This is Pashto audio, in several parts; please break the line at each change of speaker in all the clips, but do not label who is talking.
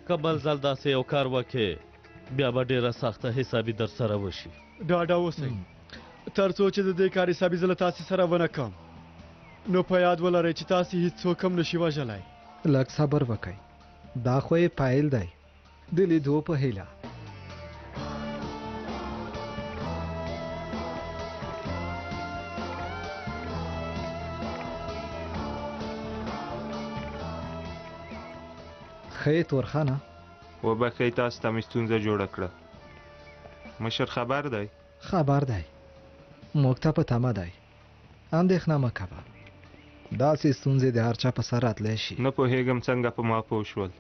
که بل ځل داسې یو کار وکې، بیا به ډېره سخته حسابي در سره وشي.
ډاډه اوسئ، تر څو چې د دې کار حسابي زه له تاسې سره ونه کړم، نو په یاد ولرئ چې تاسې هیڅوک هم نشي وژلی.
لږ صبر وکړئ، دا خو یې پیل دی. د لیدو په هیله. ښه یې تورخانه.
وبښئ، تاسو ته مې ستونزه جوړه کړه. مشر خبر دی؟
خبر دی، موږ ته په تمه دی. اندېښنه مه کوه، داسې ستونزې د هر چا په سر راتلی شي.
نه پوهېږم څنګه په ما پوه شول.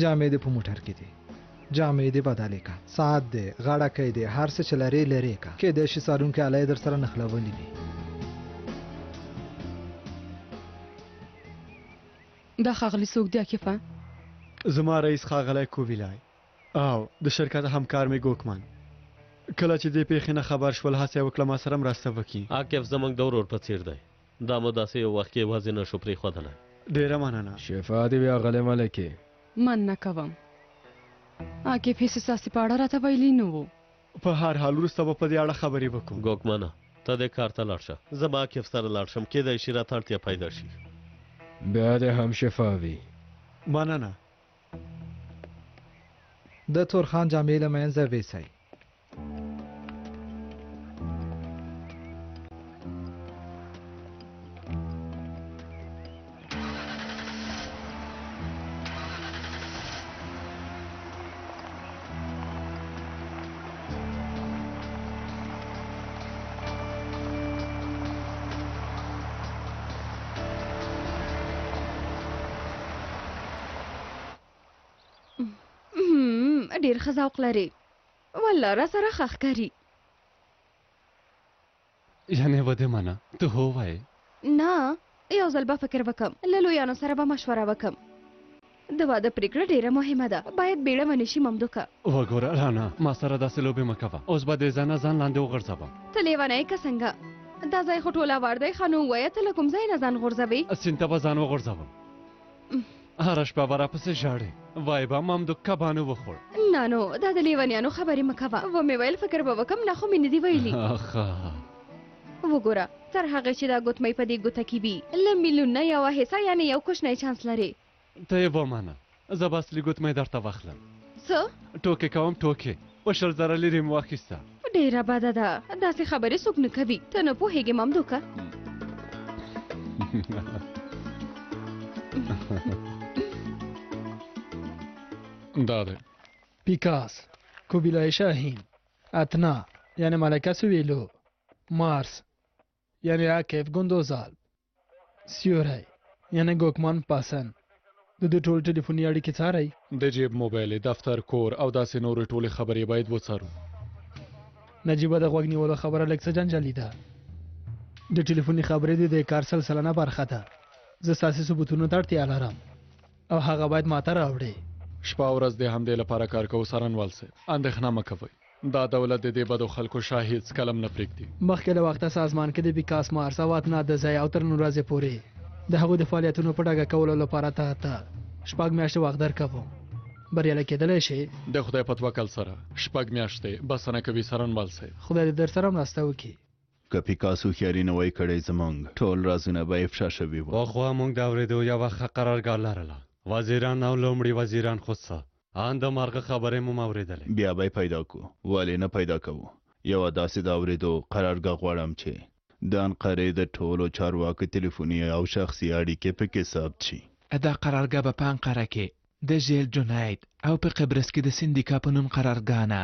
جامې دې په موټر کې دي، جامې دې بدلې که، ساعت دې، غاړه دې، هر څه چې لرې لرې که. کېدای شي څارونکي اله یې در سره نښلولي وي.
دا ښاغلی څوک دی عاکفه؟
زما رئیس ښاغلی کوبیلای او د شرکت همکار مې ګوکمن. کله چې دې پېښې نه خبر شول، هڅه یې وکړه ما سره مرسته وکړي.
عاکف زموږ د ورور په څېر دی، دا مو داسې یو وخت کې یوازې نه شو پرېښودلی.
ډېره مننه.
شفا دې وي اغلې ملکې.
مننه کوم. عاکف هېڅ ستاسې په اړه راته ویلي نه وو.
په هر حال وروسته به په دې اړه خبرې وکړو.
ګوکمنه، ته دې کار ته لاړ شه، زه به عاکف سره لاړ شم، کېدای شي راته اړتیا پیدا شي.
بیا دې هم شفا وي.
مننه.
د تورخان جامې له منځه ویسئ.
ډېر ښه ذوق لرې، والله را سره ښه ښکاري.
یعنې ودې منه، ته هو وایې؟
نه، یو ځل به فکر وکم، له لویانو سره به مشوره وکم. د واده پرېکړه ډېره مهمه ده، باید بیړه ونه شي ممدوکه.
وګوره رانا، ما سره داسې لوبې مه کوه، اوس به دې ځانه ځان لاندې وغورځوم.
ته لیونی که څنګه؟ دا ځای خو ټول اوار دی. ښه نو ووایه، ته له کوم ځای نه ځان غورځوې؟
سیند ته به ځان وغورځوم. هره شپه به راپسې ژاړې، وایي به ممدوک کبانو وخوړ.
نه نو، دا د لیونیانو خبرې مه کوه. ومې ویل فکر به وکم، نه خو مې نه دي ویلي.
ښه
وګوره، تر هغې چې دا ګوتمۍ په دې ګوته کې وي، له میلیون نه یوه حصه یعنې یو کوچنی چانس لرې.
ته یې ومنه، زه به اصلي ګوتمۍ درته واخلم.
څه؟
ټوکې کوم، ټوکې. په 20,000 لیرې مې واخیسته.
ډېره بده ده، داسې خبرې څوک نه کوي. ته نه پوهېږې ممدوکه.
دا دی.
پیکاس، کوبیلای شاهین، اتنا یعنې ملکه سویلو، مارس یعنې عاکف ګوندوزال، سیوری یعنې ګوکمان پاسن. د دوی ټول ټلیفوني اړیکې څارئ.
د جیب موبایل، دفتر، کور او داسې نورې ټولې خبرې باید وڅارو.
نجیبه، د غوږ نیولو خبره لږ څه جنجالي ده. د ټلیفوني خبرې د دې کار سلسله برخه ده. زه ستاسې ثبوتونو ته اړتیا لرم او هغه باید ماته راوړې.
شپه ورځ د همدې لپاره کار کوو څارنوال صاحب، اندېښنه مه کوئ. دا دولت د دې بدو خلکو شا هیڅ کله هم نه پرېږدي.
مخکې له وخته سازمان کې د پیکاس، مارس او اتنا د ځای او تر نن ورځې پورې د هغوی د فعالیتونو په ډاګه کولو لپاره تا ته 6 میاشتې وخت درکوم. بریالی کېدلی شي؟
د خدای په توکل سره 6 میاشتې بسنه کوي څارنوال صاحب.
خدای دې در سره مرسته وکړي.
که پیکاس هوښیاري نه وای کړی، زمونږ ټول رازونه به افشا شوي وو.
پخوا موږ د اورېدو یوه ښه قرارګاه لرله. وزیران او لومړي وزیران خو څه، ان د مرغه خبرې مو اورېدلې.
بیا به یې پیدا کو. ولې نه پیدا کوو؟ یوه داسې د اورېدو قرارګاه غواړم چې د انقرې د ټولو چارواکو تلیفوني او شخصي اړیکې پکې ثبت شي.
دا قرارګاه به په انقره کې د ژیل جنید او په قبرس کې د سندیکا په نوم قرارګاه نه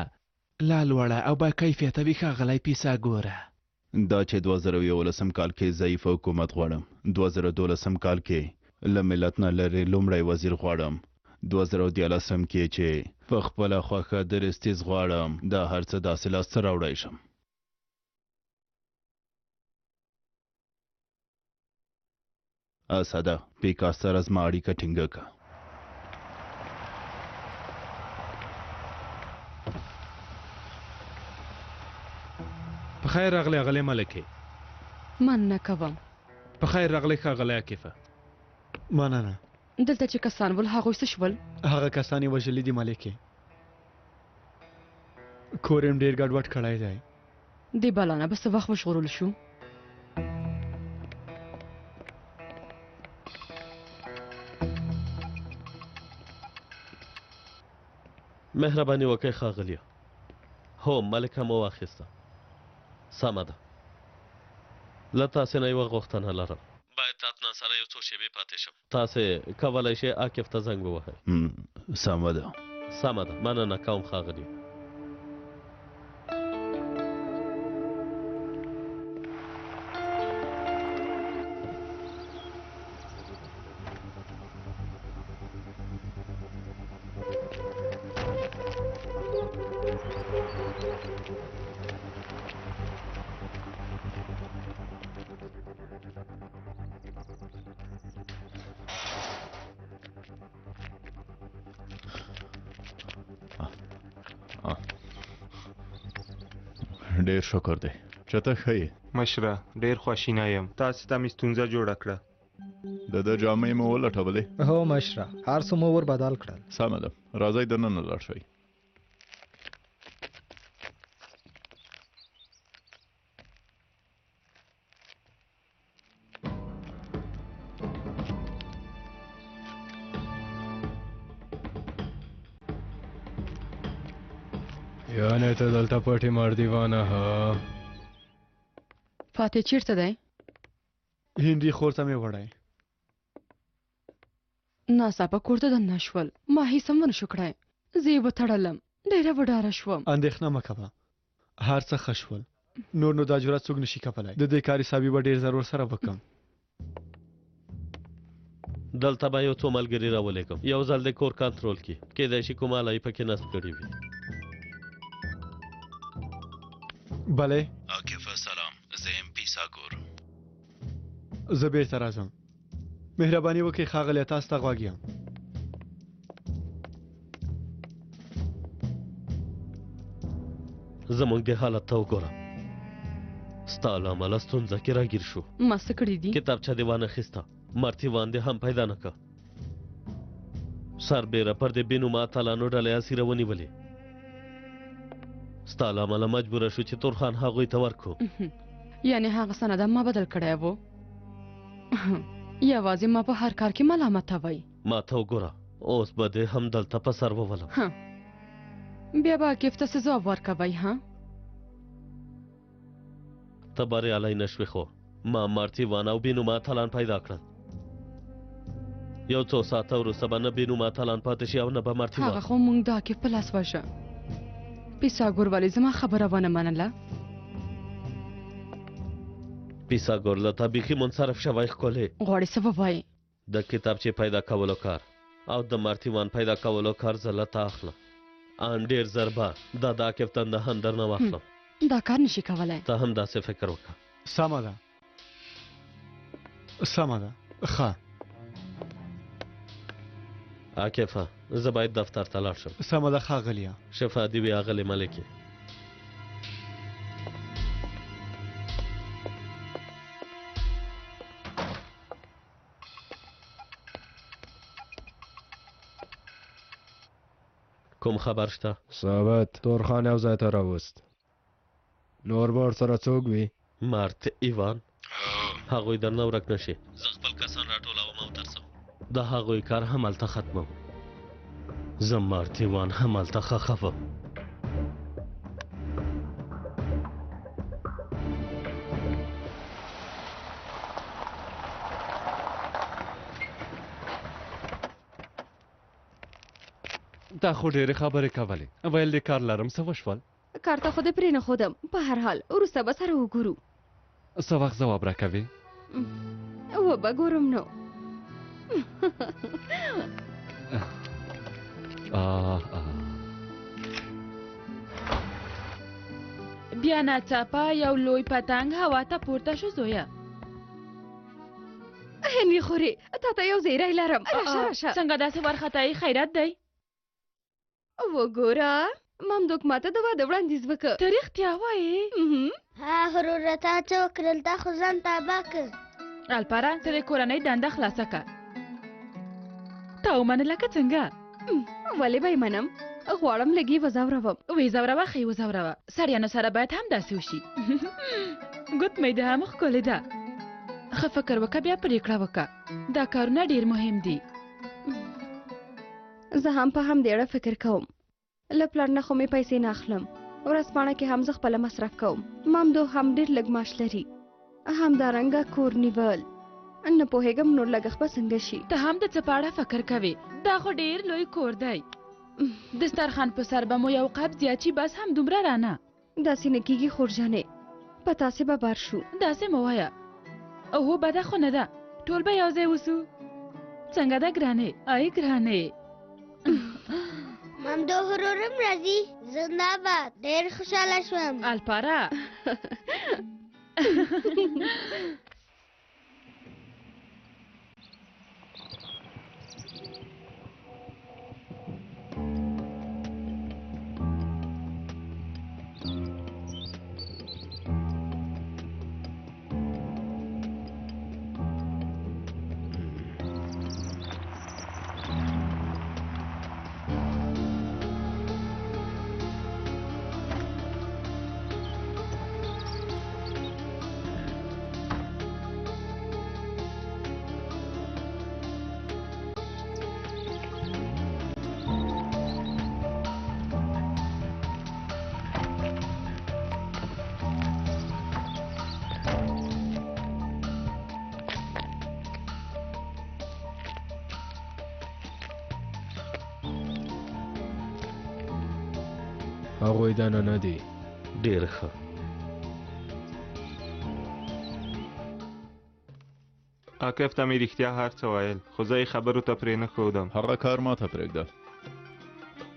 لا لوړه او با کیفیته وي. ښاغلی پیساګوره،
دا چې 2011 کال کې ضعیف حکومت غواړم، 2012 کال کې له ملت نه لرې لومړی وزیر غواړم، 2013 کې چې په خپله خوښه درستیز غواړم، دا هر څه داسې لاسته راوړی شم. اسده، پیکاس سره زما اړیکه ټینګه که.
په خیر راغلې اغلې ملکې.
مننه کوم.
په خیر راغلې ښاغلی عاکفه.
مننه.
دلته چې کسان ول هغوی څه شول؟
هغه کسان یې وژلي دي ملکې. کور یې ډېر ګډوډ کړی دی.
دې بلا نه به څه وخت وژغورل شو؟
مهرباني وکړئ ښاغلیه. هو ملکه مو واخیسته. سمه ده. له تاسې نه یوه غوښتنه لرم. باید اتنا سره یو څو شېبې پاتې شم. تاسې کولی شئ عاکف ته زنګ ووهئ.
سمه ده.
سمه ده، مننه کوم ښاغلیه.
ډیر شکر دی چې ته ښه یې.
مشره ډیر خواشینی یم، تاسې ته مې ستونزه جوړه کړه.
د ده جامې مو ولټولې؟
هو مشره، هر څه مو ور بدل کړل.
سمه ده، راځئ دننه لاړ شئ.
یعنې ته دلته پټې مردیوانه ها؟
فاتح چیرته دی؟
هندي خور ته مې وړی.
ناڅاپه کور ته دننه شول، ما هیڅ هم ونه شو کړای، زه یې وتړلم، ډېره وډاره شوم.
اندېښنه مه کوه، هر څه ښه شول، نور نو دا جرأت څوک نشي کولای. د دې کار حسابي به ډېر زر ورسره وکړم.
دلته به یو څو ملګري راولېږم، یو ځل د کور کنترول کړي، کېدای شي کومه اله یې پکې نصب کړې وي.
بله.
عاکفه سلام، زه یم پیساګور.
زه بیرته راځم، مهرباني وکړئ ښاغلیه، تاسو ته غوږ یم.
زموږ دې حالت ته وګوره، ستا له امله ستونزه کې راګیر شو.
ما څه کړي دي؟
کتابچه دې وانه خیسته، مرتیوان دې هم پیدا نه که. سربېره پر دې بې نومه اتلانو ډلې اسیره ونیولې. ستا له امله مجبوره شو چې تورخان هغوی ته ورکړو.
یعنې هغه سند ما بدل کړی و. یوازې ما په هر کار کې ملامتوئ.
ما ته وګوره، اوس به دې هم دلته په سر وولم.
بیا به عاکف ته څه ځواب ورکوئ؟ ها؟
ته بریالی نه شوې، خو ما مارتیوان او بې نومه اتلان پیدا کړل. یو څو ساعته وروسته به نه بې نومه اتلان پاتې شي او نه به مارتیوان.
هغه خو موږ د عاکف په لاس واژه. پیساګور ولې زما خبره ونه منله؟
پیساګور له تا بیخي منصرف شوی ښکلې.
غواړې څه ووایې؟
د کتابچې پیدا کولو کار او د مارتیوان پیدا کولو کار زه له تا اخلم. ان ډېر زر به دا د عاکف دنده هم درنه واخلم.
دا کار نشي کولی.
ته هم داسې فکر وکړه.
سمه ده، سمه ده، ښه.
عاکفه، زه باید دفتر ته لاړ شم.
سمه ده ښاغلیه.
شفا دې وي اغلې ملکې. کوم خبر شته؟
ثابت تورخان یو ځای ته راوست. نور به ورسره څوک وي؟
مارت ایوان، هغوی درنه ورک نه شي. زه خپل کسان راټولوم او درځم. د هغوی کار هم هلته ختموم. زه مارت ایوان هم هلته ښخوم.
تا خو ډېرې خبرې کولې، ویل دې کار لرم، څه وشول؟
کار ته خو دې پرېنښودم، په هر حال وروسته به سره وګورو.
څه وخت ځواب راکوې؟
وبه ګورم نو.
آه آه.
بیا ناڅاپه یو لوی پتنګ هوا ته پورته شو. زویه
هنري خورې، تا ته یو زیری لرم، راشه راشه.
څنګه داسې وارخطایي؟ خیرت دی؟
وګوره ممدوک ماته د واده وړاندیز وکړ.
ته رښتیا وایې؟
ها وروره تا څه وکړل؟ تا خو ځان تابع کړ.
الپاره ته د کورنۍ دنده خلاصه که. تا ومنله که څنګه؟
ولې به یې منم؟ غواړم لږ یې وځوروم.
ویې ځوروه ښه یې وځوروه. سړیانو سره باید هم داسې وشي. ګوتمۍ دې هم ښکلې ده. ښه فکر وکړه بیا پرېکړه وکړه. دا کارونه ډېر مهم دي.
زه هم په همدې اړه فکر کوم. له پلار نه خو مې پیسې نه اخلم. ورځپاڼه کې هم زه خپله مصرف کوم. ممدو هم ډېر لږ معاش لري. همدارنګه کور نیول. نه پوهېږم نور لګښت به څنګه شي.
ته هم د څه په اړه فکر کوې؟ دا خو ډېر لوی کور دی. دسترخوان په سر به مو یو قب زیات شي بس همدومره رانه.
داسې نه کېږي خورجانې، په تاسې به بار شو.
داسې مه وایه. اوهو بده خو نه ده، ټول به یو ځای اوسو. څنګه ده ګرانې؟ آی ګرانې.
ممدوح ورور هم راځي. زنده باد، ډېر خوشحاله شوم.
الپاره.
هغوی دننه نه دي.
ډېر ښه.
عاکف ته مې رښتیا هر څه ویل، خو زه یې خبرو ته پرې نه ښودم.
هغه کار ماته پرېږده،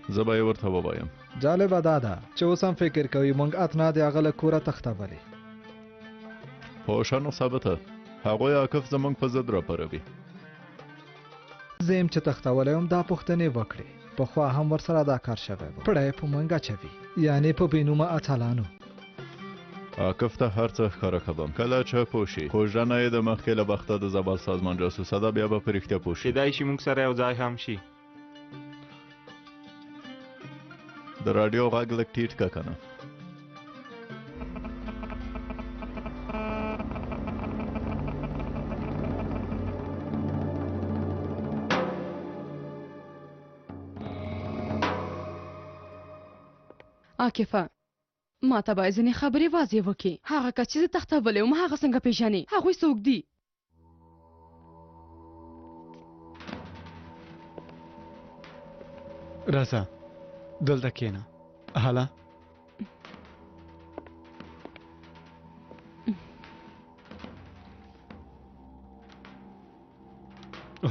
زه به یې ورته ووایم.
جالبه دا ده چې اوس هم فکر کوي موږ اتنا د هغه له کوره تښتولې.
پوه شه نو ثابته، هغوی عاکف زموږ په ضد راپاروي.
زه یم چې تښتولی وم دا پوښتنې وکړې. پخوا هم ورسره دا کار شوی و. پړه یې په موږ اچوي، یعنې په بې نومه اتلانو.
عاکف ته هر څه ښکاره کوم. کله چې پوه شي کوژدنه یې د مخکې له بخته د زبال سازمان جاسوسه ده، بیا به په رښتیا پوه شي.
کېدای شي موږ سره یو ځای هم شي.
د راډیو غږ لږ ټیټ که کنه.
عاکفه، ما ته باید ځینې خبرې واضح وکړي. هغه کس چې زه تښتولی وم هغه څنګه پېژنې؟ هغوی څوک دي؟
راځه دلته کښېنه. هله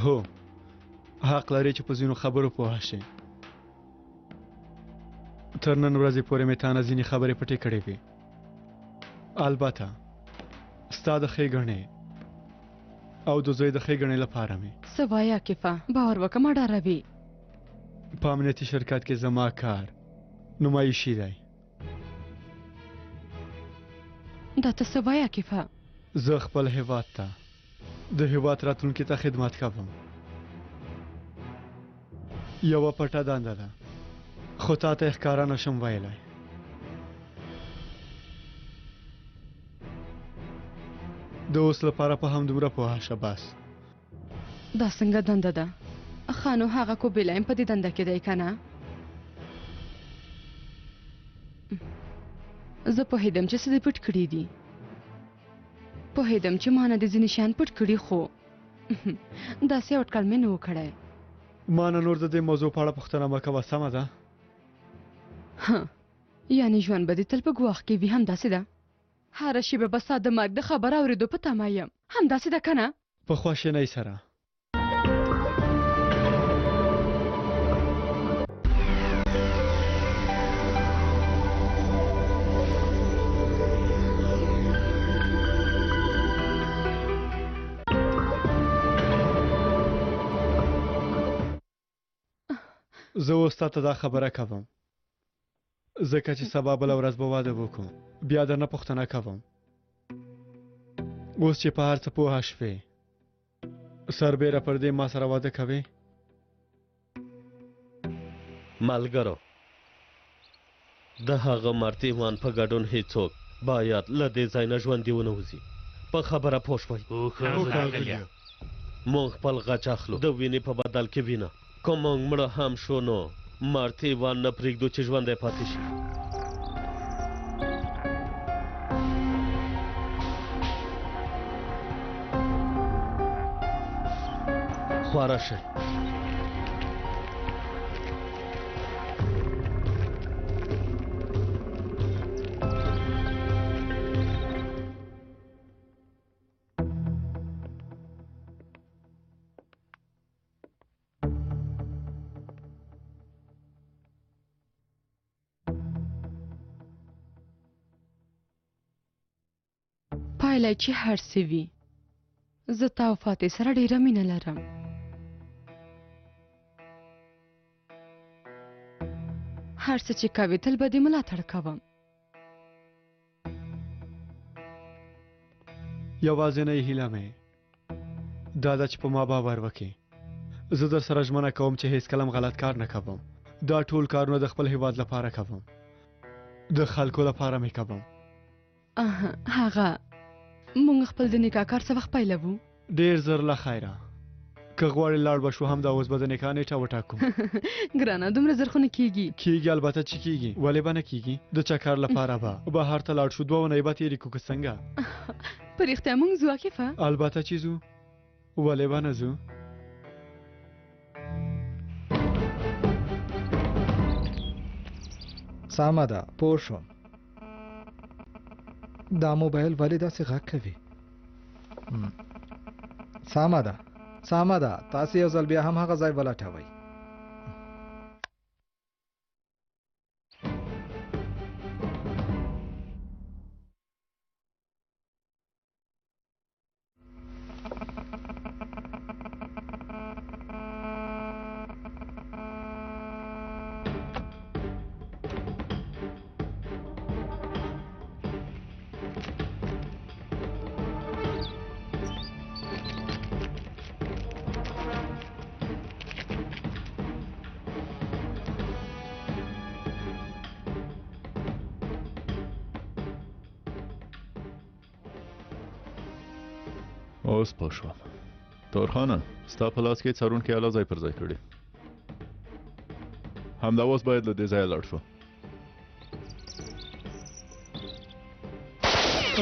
هو، حق لرې چې په ځینو خبرو پوه شې. تر نن ورځې پورې مې تا نه ځینې خبرې پټې کړې وې. البته ستا د ښېګڼې او د زوی د ښېګڼې لپاره مې.
څه وایې عاکفه؟ باور وکړه ما ډاروي.
په امنیتي شرکت کې زما کار نمایشي دی.
دا ته څه وایې عاکفه؟
زه خپل هیواد ته، د هیواد راتلونکي ته خدمت کوم. یوه پټه دنده ده، خو تا ته یې ښکاره نه شم ویلی. د اوس لپاره په همدومره پوهه شه بس.
دا څنګه دنده ده؟ ښه نو هغه کوبیلایم په دې دنده کې دی که نه؟ زه پوهېدم چې څه دې پټ کړي دي. پوهېدم چې ما نه دې ځینې شیان پټ کړي، خو داسې یو اټکل مې نه و کړی.
ما نه نور د دې موضوع په اړه پوښتنه مه کوه، سمه ده؟
یعنې ژوند به دې تل په ګواښ کې وي، همداسې ده؟ هره شېبه به ستا د مرګ د خبر اورېدو په تمه یم، همداسې ده که نه؟
په خواشینۍ سره. زه اوس تا ته دا خبره کوم. ځکه چې سبا بله ورځ به واده وکړو، بیا درنه پوښتنه کوم. اوس چې په هر څه پوهه شوې، سربېره پر دې ما سره واده کوې؟
ملګرو، د هغه مرتیوان په ګډون هیڅوک باید له دې ځای نه ژوندي ونه وځي. په خبره پوه شوئ؟ موږ خپل غچ اخلو، د وینې په بدل کې وینه. که موږ مړه هم شو نو مرتیوان نه پرېږدو چې ژوندی پاتې شي. خواره شئ.
پایله چې هر څه وي، زه تا او فاتح سره ډېره مینه لرم. هر څه چې کوې تل به دې ملاتړ کوم.
یوازینۍ هیله مې دا ده چې په ما باور وکړې. زه در سره ژمنه کوم چې هیڅکله هم غلط کار نه کوم. دا ټول کارونه د خپل هیواد لپاره کوم، د خلکو لپاره مې کوم.
هغه مونږ خپل د نکاح کار څه وخت پیلوو؟
ډېر زر له خیره. که غواړې لاړ به شو، همدا اوس به د نکاح نیټه وټاکو.
ګرانه، دومره زر خو نه کیږي.
کیږي، البته چې کیږي. ولې به نه کیږي؟ د چکر لپاره به بهر ته لاړ شو، دوه اونۍ به تېرې کړو که څنګه؟
په رښتیا مونږ ځو عاکفه؟
البته چې ځو، ولې به نه ځو؟
سمه ده، پوه شوم. دا موبایل ولې داسې غږ کوي؟ سمه ده، سمه ده، تاسې یو ځل بیا هم هغه ځای ولټوئ.
اوس پوه شوم. تورخانه، ستا په لاس کې څارونکي اله ځای پر ځای کړي. همدا اوس باید له دې ځایه لاړ شو.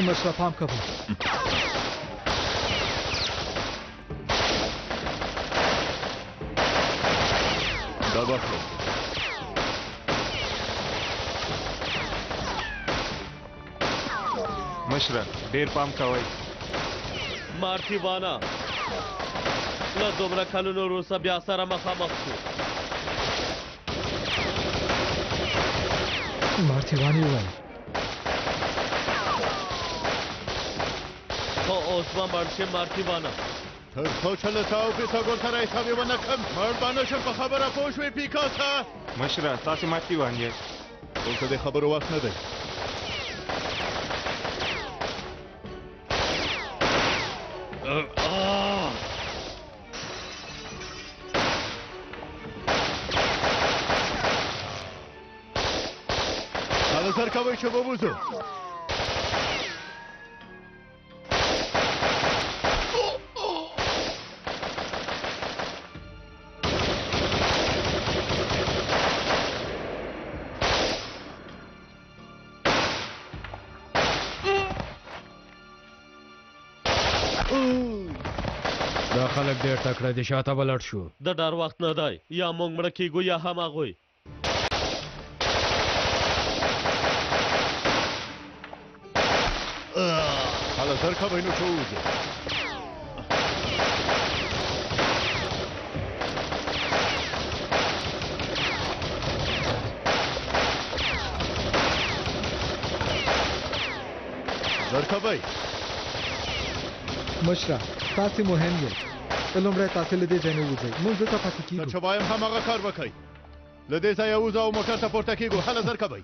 مشره پام کوه.
دا واخله.
مشره ډیر پام کوئ.
مارتیوانا، له دومره کلونو وروسته بیا سره مخامخ شو.
مارتیوان یې وویل.
خو اوس به مړ شې مارتیوانا.
تر څو چې له تا او پیتاګور سره حساب یې ونه کړم، مړ به نه شم. په خبره پوه شوې پیکاسا؟
مشره تاسې مارتیوان یئ.
اوس د خبرو وخت نه دی. هله زر کوئ چې ووځو.
دا خلک ډېر تکړه دي، شاته به لاړ شو.
د ډار وخت نه دی، یا موږ مړه کیږو یا هم هغوی.
هله زر کوئ نو چې ووځو. زر کوئ.
مشره تاسې مهم یئ. لومړی تاسې له دې ځای نه ووځئ، موږ دلته پاتې کیږو.
زه چې وایم هماغه کار وکړئ. له دې ځایه وځو او موټر ته پورته کیږو. هله زر کوئ.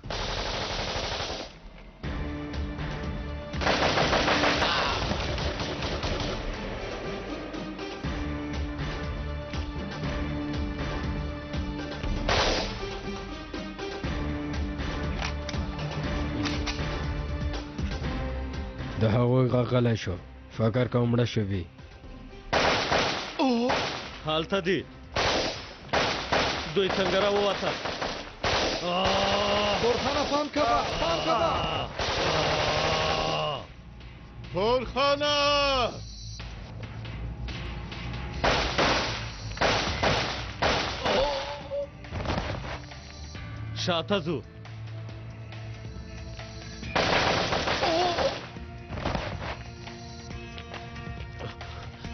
د هغوی غږ غلی شو. فکر کوم مړه شوي.
هلته دي. دوی څنګه راووتل؟
تورخانه پام کوه، پام کوه.
تورخانه!
شاته ځو.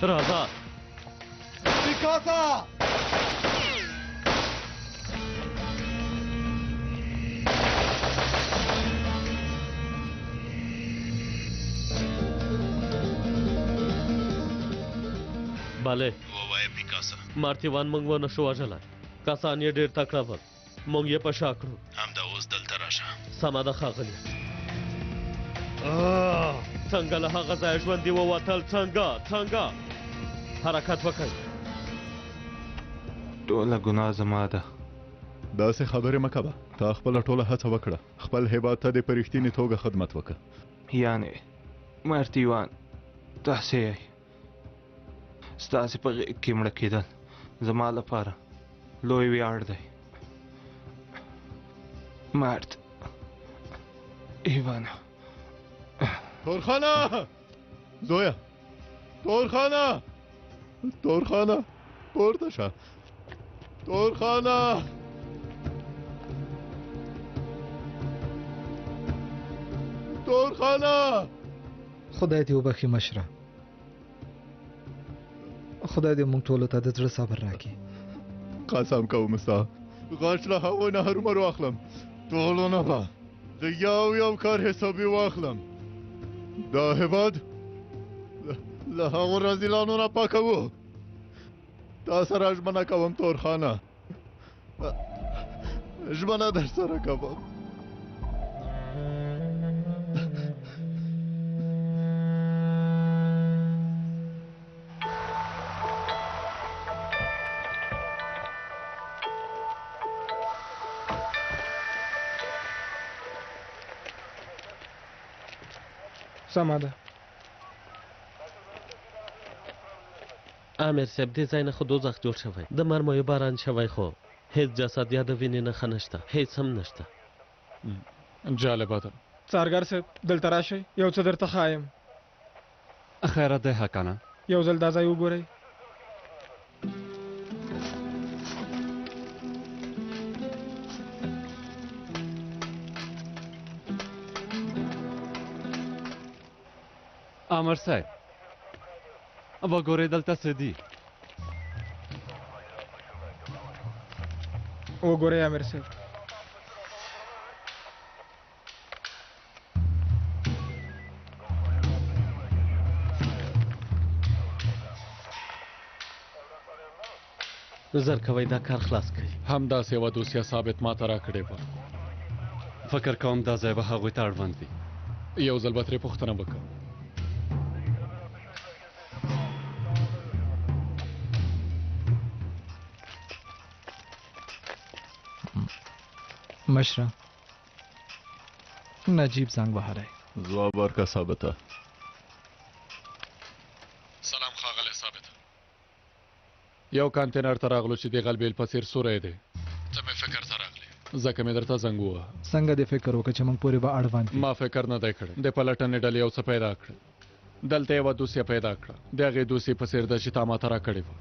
راځه.
پیکاسا!
بله.
ووایه پیکاسا.
مارتیوان موږ ونه شو وژلی. کسان یې ډېر تکړه ول. موږ یې په شا کړو.
همدا اوس دلته راشه.
سمه ده ښاغلیه. څنګه له هغه ځایه ژوندي ووتل؟ څنګه؟ څنګه؟ حرکت وکړئ.
ټوله ګناه زما ده.
داسې خبرې مه کوه. تا خپله ټوله هڅه وکړه. خپل هېواد ته دې په رښتینې توګه خدمت وکړ.
یعنې مارتیوان تاسې یئ. ستاسې په غېږ کې مړه کېدل زما لپاره لوی ویاړ دی. مرد ایوانا.
تورخانه! زویه! تورخانه! تورخانه! پورته شه! تورخانه! تورخانه!
خدای دې وبخښي مشره. خدای دې موږ ټولو ته د زړه صبر راکړي.
قسم کوم ستا غچ له هغوی نه هرومرو اخلم. ټولو نه به د یو یو کار حساب یې واخلم. دا هېواد له هغو رذیلانو نه پاکوو. تا سره ژمنه کوم تورخانه، ژمنه در سره کوم.
سمه ده.
امیر صاحب، دې ځای نه خو دوزخ جوړ شوی، د مرمیو باران شوی، خو هیڅ جسد یا د وینې نښه نشته، هیڅ هم نشته.
جالبه ده.
څارګر صاحب دلته راشئ، یو څه درته ښایم.
خیرات دی حقانه.
یو ځل دا ځای وګورئ.
امر صاحب وګورئ دلته څه دي.
وګورئ امیر صاحب.
زر کوئ دا کار خلاص کړئ.
همداسې یوه دوسیه ثابت ماته راکړې وه.
فکر کوم دا ځای به هغوی ته اړوند وي.
یو ځل به ترې پوښتنه وکړم.
مشره نجیب زنګ وهلی.
ځواب ورکړه ثابته.
سلام ښاغلی ثابته. یو کانتینر ته راغلو چې د غلبیل په څیر سوری دی. ته مې فکر ته راغلې ځکه مې درته زنګ ووهه.
څنګه دې فکر وکړ چې موږ پورې به اړوند وي؟
ما فکر نه دی کړی. د پلټنې ډلې یو څه پیدا کړل. دلته یوه دوسیه پیدا کړه، د هغې دوسیې په څیر ده چې تا ماته راکړې وه.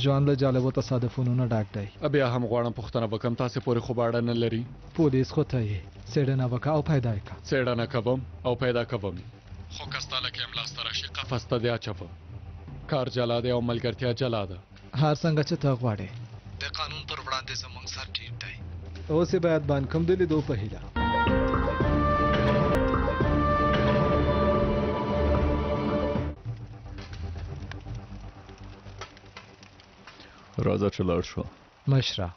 ژوند له جالبو تصادفونو نه ډک دی.
بیا هم غواړم پوښتنه وکړم، تاسې پورې خو به اړه نه لري؟
پولیس خو ته یې، څېړنه وکړه او پیدا یې کړه.
څېړنه کوم او پیدا کوم یې، خو که ستا لکه یم لاسته راشي قفس ته دې اچوم. کار جلا دی او ملګرتیا جلا ده.
هر څنګه چې ته غواړې. د قانون پر وړاندې زموږ سر ټیټ دی. اوس یې باید بند کړم د لیدو په هیله.
راځه چې لاړ شو.
مشره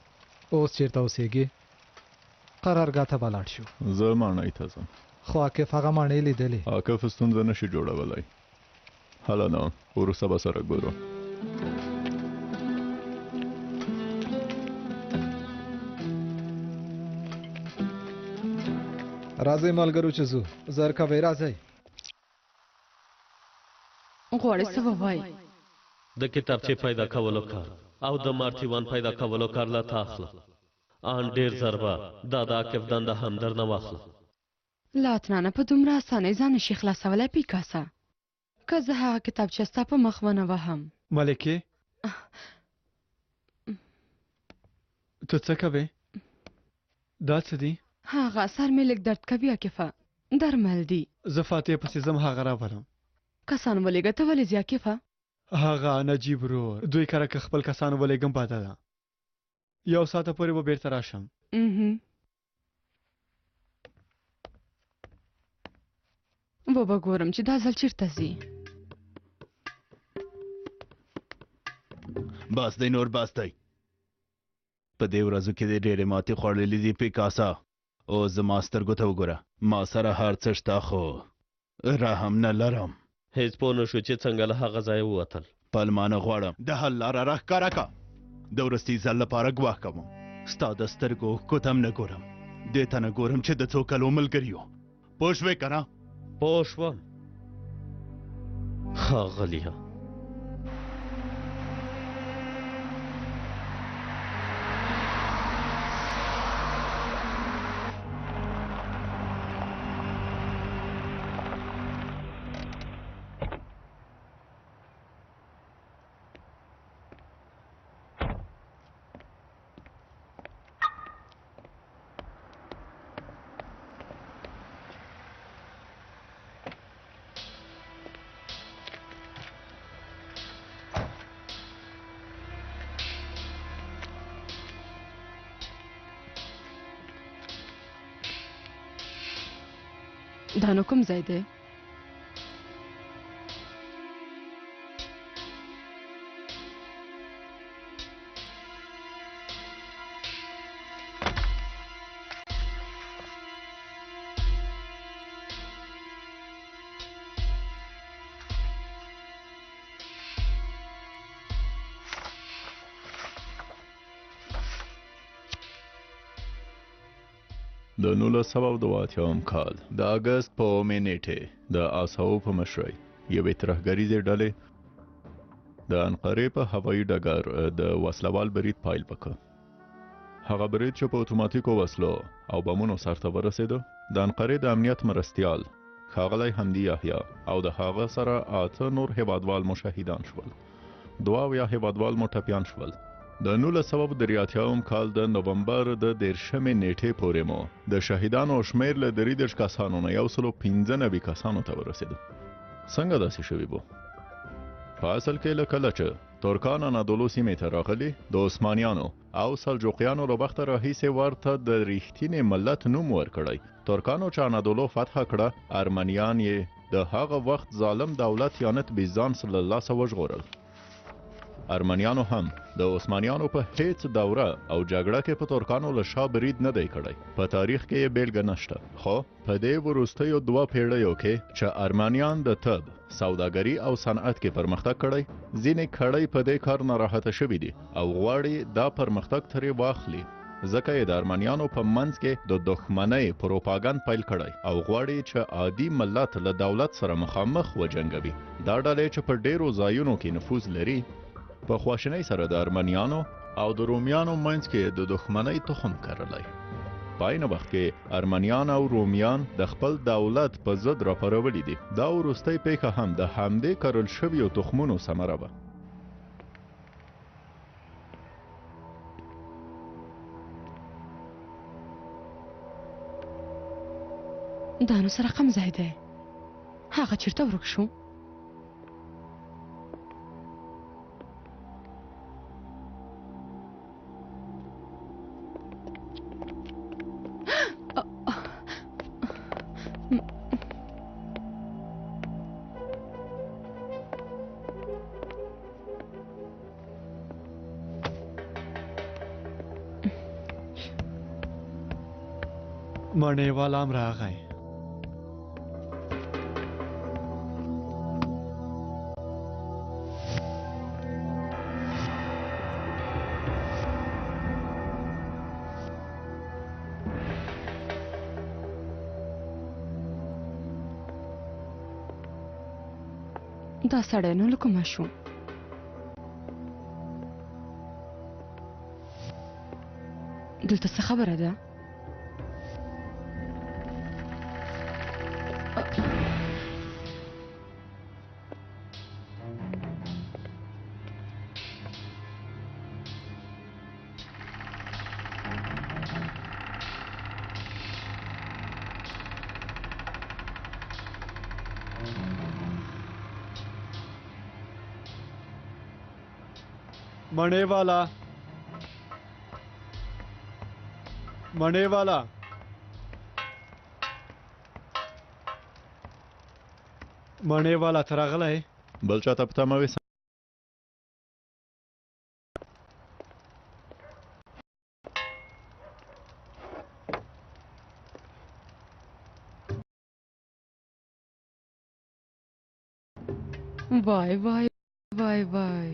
اوس چیرته اوسېږې؟ قرارګاه ته به لاړ شو.
زه ماڼۍ ته ځم.
خو عاکف هغه ماڼۍ لیدلې.
عاکف ستونزه نشي جوړولی. هله نو وروسته به سره ګورو.
راځئ ملګرو چې ځو. زر کوئ راځئ.
غواړې څه ووایې؟
د کتابچې پیدا کولو کار او د مارتیوان پیدا کولو کار له تا اخلم. آن ډېر زر به دا د عاکف دنده هم درنه واخلم.
له اتنا نه په دومره اسانۍ ځان نشي خلاصولی پیکاسه. که زه هغه کتابچه ستا په مخ ونه وهم.
ملکې ته څه کوې؟ دا څه دي؟
هغه سر مې لږ درد کوي عاکفه، درمل دي.
زه فاتح پسې ځم هغه راولم.
کسان ولېږه، ته ولې ځې عاکفه؟
هغه نجیب ورور دوی کره که خپل کسان ولېږم بده ده. یو ساعته پورې به بیرته راشم.
وبه ګورم چې دا ځل چیرته ځي.
بس دی نور بس دی. په دې ورځو کې دې ډېرې ماتې خوړلې دي پیکاسا. اوس زما سترګو ته وګوره، ما سره هر څه شته خو رحم نه لرم.
هیڅ پوه نه شو چې څنګه له هغه ځایه ووتل.
پلمه نه غواړم، د حل لاره راښکاره که. د وروستي ځل لپاره ګواښ کوم، ستا د سترګو اوښکو ته هم نه ګورم، دې ته نه ګورم چې د څو کلو ملګري یو. پوه شوې که نه؟
پوه شوم ښاغلیه.
دا نو کوم ځای دی؟
د 1982 کال د اګست په اومې نیټې د آساو په مشرۍ یوې ترهګریزې ډلې د انقرې په هوایي ډګر د وسلوال برید پیل وکړ. هغه برید چې په اتوماتیکو وسلو او بمونو سرته ورسېده، د انقرې د امنیت مرستیال ښاغلی حمدي یحیی او د هغه سره 8 نور هیوادوال مو شهیدان شول. 72 هیوادوال مو ټپیان شول. د 1983 کال د نومبر د 30مې نیټې پورې مو د شهیدانو شمېر له 33 کسانو نه 195 کسانو ته ورسېده. څنګه داسې شوي وو؟ په اصل کې له کله چې ترکان انادولو سیمې ته راغلي، د عثمانیانو او سلجوقیانو له وخته راهیسې ورته د ریښتیني ملت نوم ورکړی. ترکانو چې انادولو فتح کړه، ارمنیان یې د هغه وخت ظالم دولت یانت بیزانس له لاسه وژغورل. ارمنیانو هم د عثمانیانو په هیڅ دوره او جګړه کې په ترکانو له شا برید نه دی کړی. په تاریخ کې یې بیلګه نشته. خو په دې وروستیو 2 پیړیو کې چې ارمنیان د طب، سوداګري او صنعت کې پرمختګ کړی، ځینې کړۍ په دې کار ناراحته شوي دي او غواړي دا پرمختګ ترې واخلي. ځکه یې د ارمنیانو په منځ کې د دښمنۍ پروپاګند پیل کړی او غواړي چې عادي ملت له دولت سره مخامخ وجنګوي. دا ډلې چې په ډیرو ځایونو کې نفوذ لري، په خواشینۍ سره د ارمنیانو او د رومیانو منځ کې د دښمنۍ تخم کرلی. په عین وخت کې ارمنیان او رومیان د خپل دولت په ضد راپارولي دي. دا وروستۍ پیښه هم د همدې کرل شویو تخمونو ثمره وه.
دا نو څه رقم ځای دی؟ هغه چېرته ورک شو؟
مڼې والا هم راغی.
دا سړی نو له کومه شو؟ دلته څه خبره ده؟
مڼې والا، مڼې والا، مڼې والا، ته راغلی؟
بل چاته په تمه وې؟
وای وای وای وای،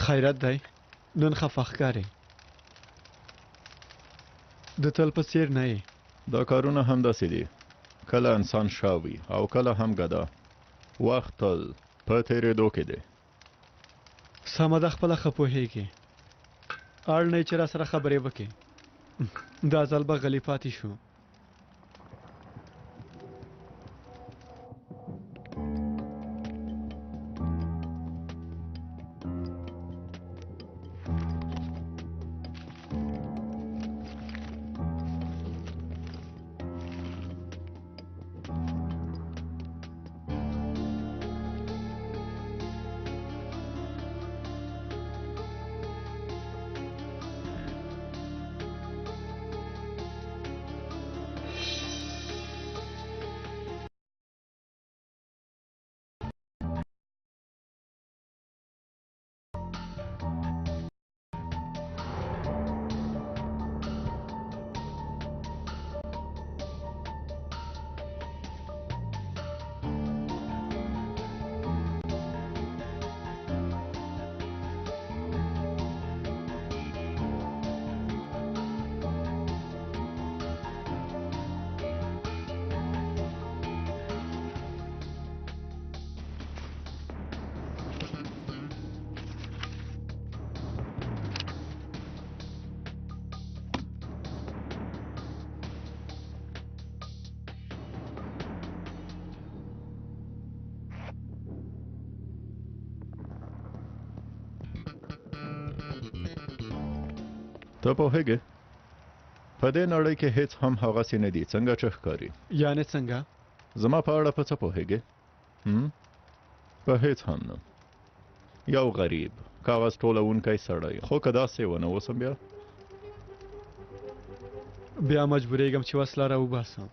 خیرت دی، نن خفه ښکارې، د تل په څیر نه یې.
دا کارونه همداسې دي، کله انسان شاه وي او کله هم ګدا. وخت تل په تېرېدو کې دی.
سمه ده، خپله ښه پوهېږې، اړ نه یې چې راسره خبرې وکړې. دا ځل به غلي پاتې شو.
ته پوهېږې په دې نړۍ کې هیڅ هم هغسې نه دي څنګه چې ښکاري.
یعنې څنګه؟
زما په اړه په څه پوهېږې؟ په هیڅ هم نه. یو غریب کاغذ ټولونکی سړی، خو که داسې ونه اوسم بیا
بیا مجبورېږم چې وسله راوباسم.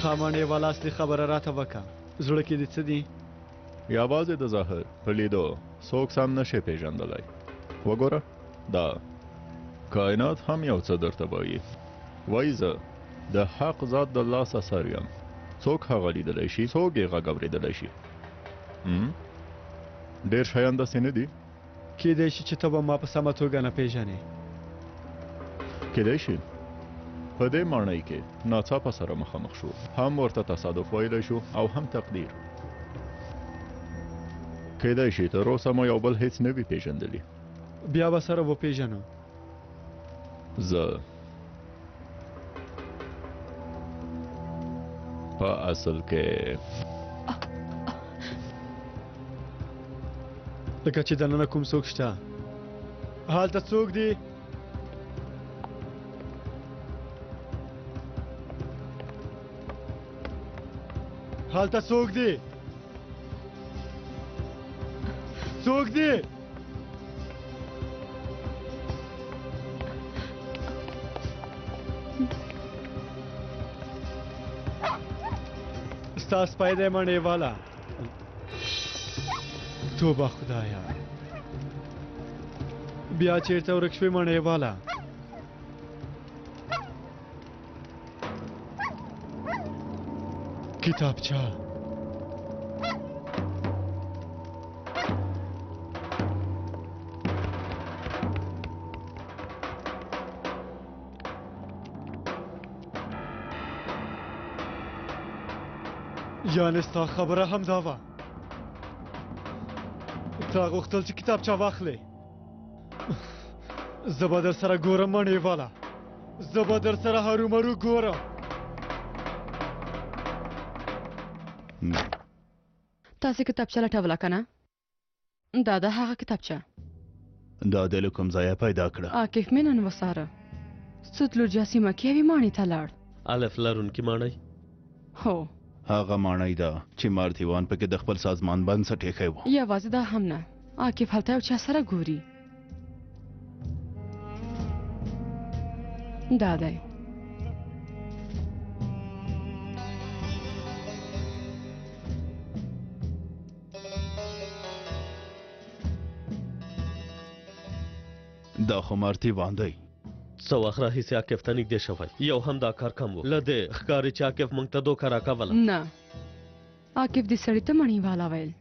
خامنې والا، اصلي خبره راته وکړه، زړه کې دې څه دي؟
یوازې د ظاهر په لیدو څوک سم نشي پیژندلی. وګوره، دا کائنات هم یو څه درته وایي. وایي زه د حق ذات د لاس اثر یم. څوک هغه لیدلی شي؟ څوک یې غږ اورېدلی شي؟ ډېر شیان داسې نه دي.
کېدای شي چې ته به ما په سمه توګه نه پیژنې.
کېدای شي.
په دې ماڼۍ کې ناڅاپه سره مخامخ شو. هم ورته تصادف ویلی شو او هم تقدیر. کیدای شي تر اوسه مو یو بل هیڅ نه وي پیژندلي.
بیا به سره وپیژنو.
زه په اصل کې
لکه چې دننه کوم څوک شته. هلته څوک دي؟ هلته څوک دي؟ څوک دي؟ ستا سپی دی مڼې والا. توبه خدایا، بیا چیرته ورک شوې مڼې والا؟ کتابچه. یعنې ستا خبره همدا وه. تا غوښتل چې کتابچه واخلې. زه به در سره ګورم مڼې والا، زه به در سره هرومرو ګورم.
تاسې کتابچه لټوله که نه؟ دا ده هغه کتابچه.
دا دې له کوم ځایه پیدا کړه؟
عاکف مې نن وڅاره. ستلوجا سیمه کې یوې ماڼۍ ته لاړ.
الف لرونکې ماڼۍ؟
هو.
هغه ماڼۍ ده چې مارتیوان پکې د خپل سازمان بنسټ ایښی و.
یوازې دا هم نه، عاکف هلته یو چا سره ګوري. دا دی.
دا خو مارتیوان دی.
څه وخت راهیسې عاکف ته نږدې شوی، یو هم دا کار کم و. له دې ښکاري چې عاکف موږ ته دوکه راکوله.
نه، عاکف دې سړي ته مڼې والا ویل.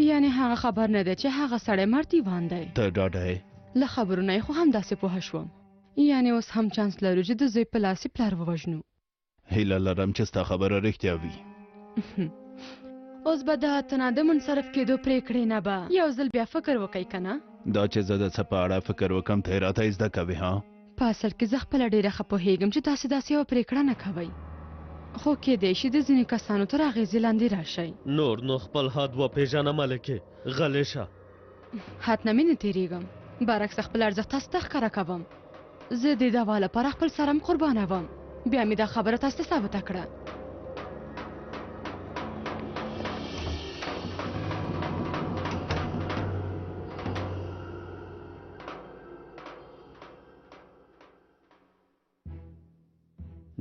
یعنې هغه خبر نه دی چې هغه سړی مارتیوان دی.
ته ډاډه یې؟
له خبرو نه یې خو همداسې پوهه شوم. یعنې اوس هم چانس لرو چې د زوی په لاس یې پلار ووژنو.
هیله لرم چې ستا خبره رښتیا وي.
اوس به د اتنا د منصرف کېدو پرېکړې نه به یو ځل بیا فکر وکئ که نه؟
دا چې زه د څه په اړه فکر وکم ته یې راته زده کوې ها؟
په اصل کې زه خپله ډېره ښه پوهېږم چې تاسې داسې یوه پرېکړه نه کوئ، خو کېدای شي د ځینې کسانو تر اغېزې لاندې راشئ.
نور نو خپل حد وپېژنه ملکې، غلې شه.
حد نه مې نه تېرېږم، برعکس خپل ارزښت تاسو ته ښکاره کوم. زه د دوا لپاره خپل سر هم قربانوم. بیا مې دا خبره تاسو ته ثابته کړه.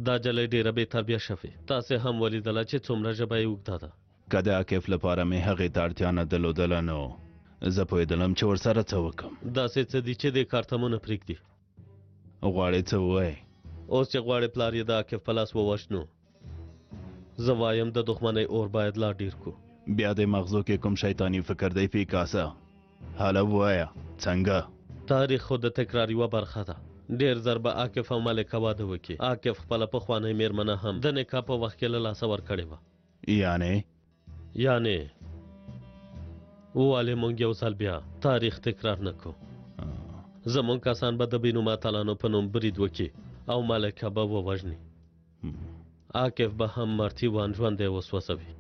دا جلۍ ډېره بې تربیه شوې. تاسې هم ولیدله چې څومره ژبه یې اوږده ده.
که د عاکف لپاره مې هغې ته اړتیا نه درلودله نو زه پوهېدلم چې ورسره څه وکم.
داسې څه دي چې دې کار ته مو نه پرېږدي.
غواړې څه ووایې؟
اوس چې غواړې پلار یې د عاکف په لاس ووژنو، زه وایم د دښمنۍ اور باید لا ډېر کړو.
بیا دې مغزو کې کوم شیطاني فکر دی پیکاسه؟ هله ووایه څنګه؟
تاریخ خو د تکرار یوه برخه ده. ډېر زر به عاکف او ملکه واده وکړي. عاکف خپله پخوانۍ مېرمنه هم د نکاح په وخت کې له لاسه ورکړې وه.
یعنې؟
یعنې ولې موږ یو ځل بیا تاریخ تکرار نه کړو؟ زموږ کسان به د بینوم اتلانو په نوم برید وکړي او ملکه به ووژني. عاکف به هم مرتیوان ژوندی وسوځوي.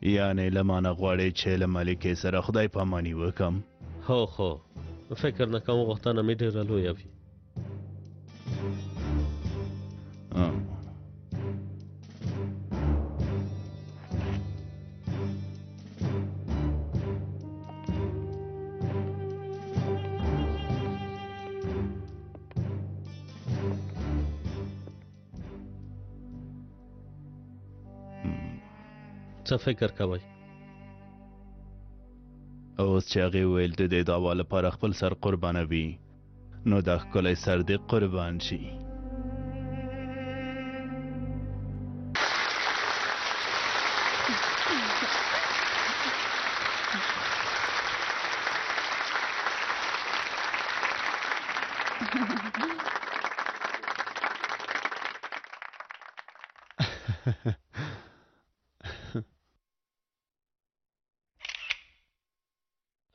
یعنې له ما نه غواړې چې له ملکې سره خدای پاماني وکم؟
هو خو فکر نه کوم غوښتنه مې ډېره لویه وي. څه فکر کوئ؟
اوس چې هغې وویل د دې دعوا لپاره خپل سر قربانوي، نو دا ښکلی سر دې قربان شي.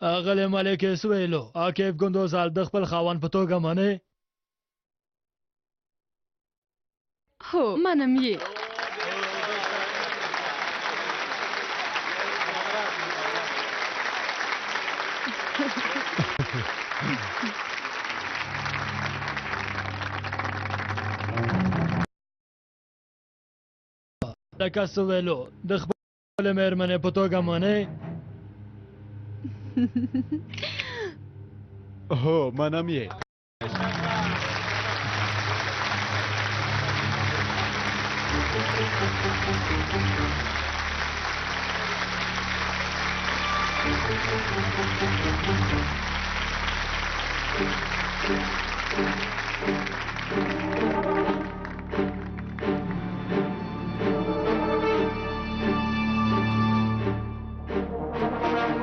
اغلې ملکې سویلو عاکف ګوندوزال د خپل خاوند په توګه منې؟
هو منم یې.
لکه سویلو د خپلې مېرمنې په توګه منې؟
هو منم یې.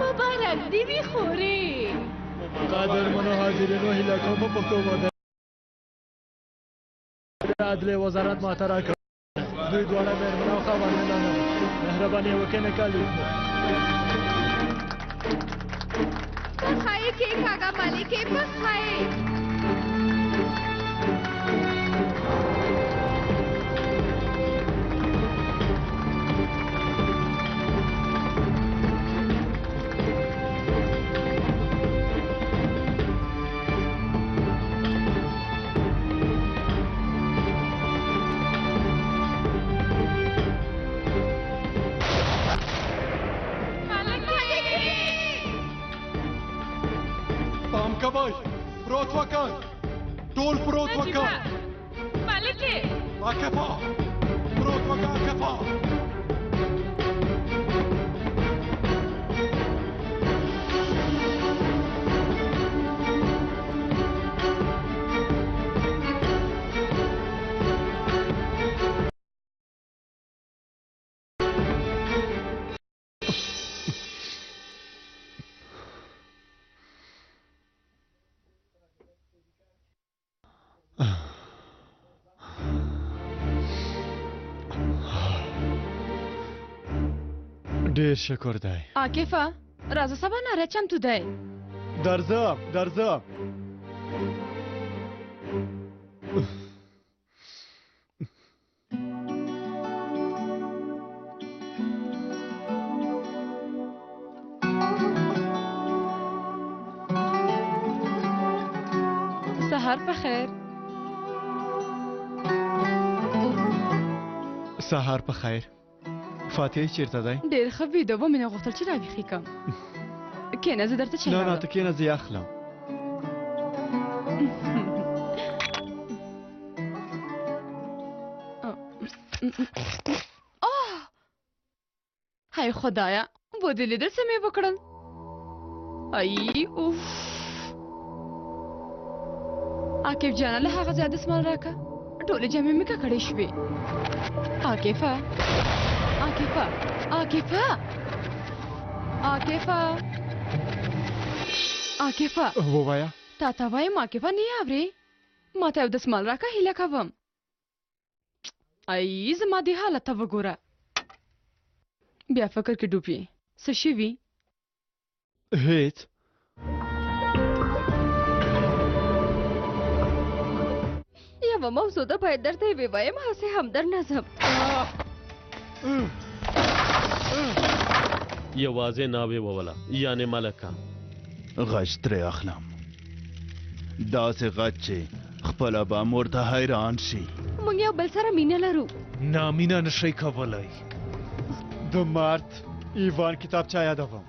مبارک دې وي خورې.
قدرمنو حاضرینو هیله کوم په پښتو ودرېږئ. د عدلي وزارت ماته راکړه. دوی دواړه مېرمن او خاوند اعلانوم. مهرباني وکړئ نکاح لیک مو.
پخای کېکاږه ملکې پخای.
پام کوئ، پروت وکړ، ټول پروت وکړ.
ملکې
عاکفه، پروت وکړه عاکفه. ډیر شکر دی.
عاکفه راځه سبا ناره چمتو دی.
درځم درځم.
سهار په خیر.
سهار په خیر. فاتح چیرته دی؟
ډېر ښه ویده و، مې نه غوښتل چې راویښ یې کړم. کښېنه زه درته چای
نه نه
راوړم.
ته کښېنه زه یې اخلم.
آه های خدایا ودې لیدل څه مې وکړل؟ ای اوف. عاکف جانه له هغه ځایه دستمال راکه، ټولې جامې مې ککړې شوې. عاکفه عاکفه عاکفه عاکفه عاکفه.
ووایه.
تا ته وایم عاکفه، نه یې اورې؟ ما ته یو دستمال راکه هیله کوم. ای زما دې حالت ته وګوره، بیا فکر کې ډوب یې. څه شوي؟
هیڅ.
یوه موضوع ده باید درته یې ووایم، هسې هم در نه ځم.
یوازې ناوې ووله، یعنې ملکه.
غچ ترې اخلم، داسې غچ چې خپله به هم ورته حیران شي.
موږ یو بل سره مینه لرو.
نه، مینه نشئ کولی.
د مارت ایوان کتابچه یادوم.